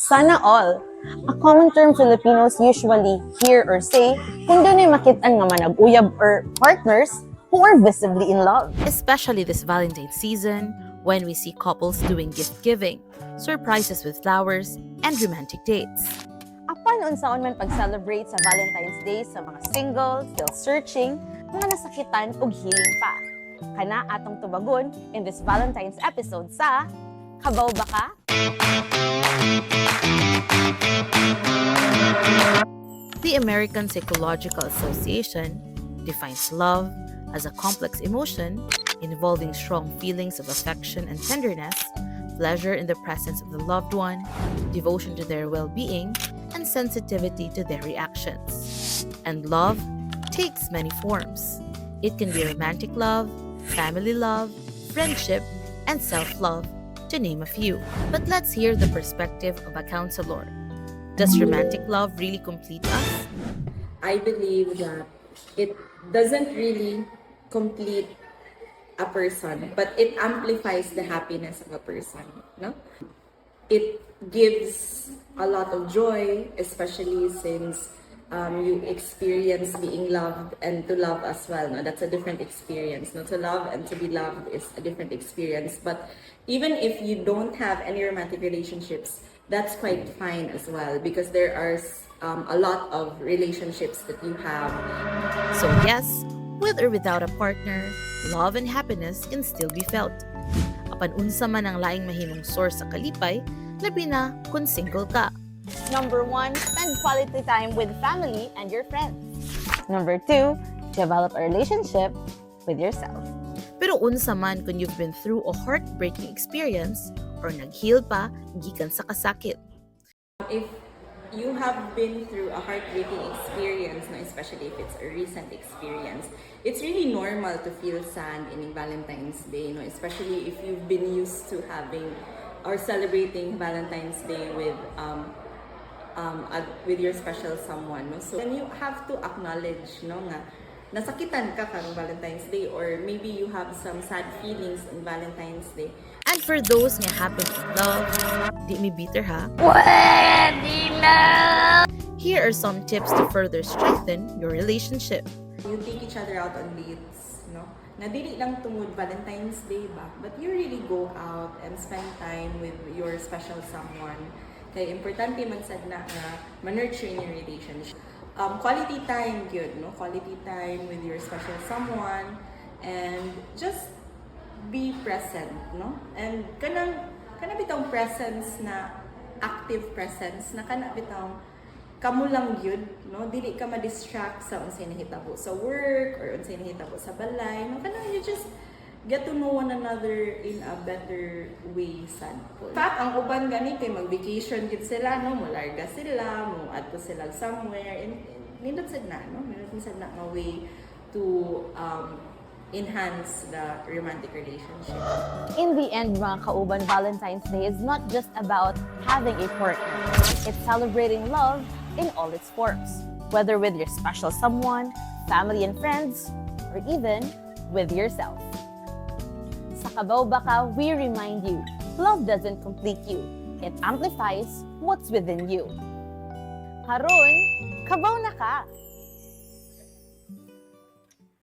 Sana all. A common term Filipinos usually hear or say kung dunay makit-an nga manag-uyab or partners who are visibly in love. Especially this Valentine's season, when we see couples doing gift giving, surprises with flowers, and romantic dates. Apan unsaon man pag-celebrate sa Valentine's Day sa mga single, still searching, mga nasakitan ug healing pa? Kana atong tubagon in this Valentine's episode sa Kabaw Ba Ka? The American Psychological Association defines love as a complex emotion involving strong feelings of affection and tenderness, pleasure in the presence of the loved one, devotion to their well being, and sensitivity to their reactions. And love takes many forms. It can be romantic love, family love, friendship, and self love, to name a few. But let's hear the perspective of a counselor. Does romantic love really complete us? I believe that it doesn't really complete a person, but it amplifies the happiness of a person. No, it gives a lot of joy, especially since you experience being loved and to love as well. No, that's a different experience. No, to love and to be loved is a different experience. But even if you don't have any romantic relationships, that's quite fine as well because there are a lot of relationships that you have. So, yes, with or without a partner, love and happiness can still be felt. Apan unsa man ang laing mahimong source sa kalipay, labi na kung single ka? Number one, spend quality time with family and your friends. Number two, develop a relationship with yourself. Pero unsa man kung you've been through a heartbreaking experience or nag-heal pa gikan sa kasakit? If you have been through a heartbreaking experience, no, especially if it's a recent experience, it's really normal to feel sad in Valentine's Day, no, especially if you've been used to having or celebrating Valentine's Day with your special someone, no? So then you have to acknowledge, no, nga nasakitan ka karong Valentine's Day or maybe you have some sad feelings on Valentine's Day. And for those nga happen in love, di mi bitter ha. Here are some tips to further strengthen your relationship. You take each other out on dates, no? Na dili lang tungod Valentine's Day ba, but you really go out and spend time with your special someone. Kay importante man sad na nga ma-nurture your relationship. Quality time gyud, no? Quality time with your special someone and just be present, no? And kanang kana bitong presence na active presence na kana bitong kamo lang gyud, no? Dili ka ma-distract sa unsay nahitabo sa work or unsay nahitabo sa balay, no? Kanang you just get to know one another in a better way sad po. In fact, ang uban gani kay mag-vacation gyud sila, no? Mularga sila, mo adto sila somewhere, and nindot sad na, no? Nindot sad na nga way to enhance the romantic relationship. In the end, mga kauban, Valentine's Day is not just about having a partner. It's celebrating love in all its forms, whether with your special someone, family and friends, or even with yourself. Sa Kabaw Ba Ka, we remind you, love doesn't complete you. It amplifies what's within you. Karon, kabaw na ka!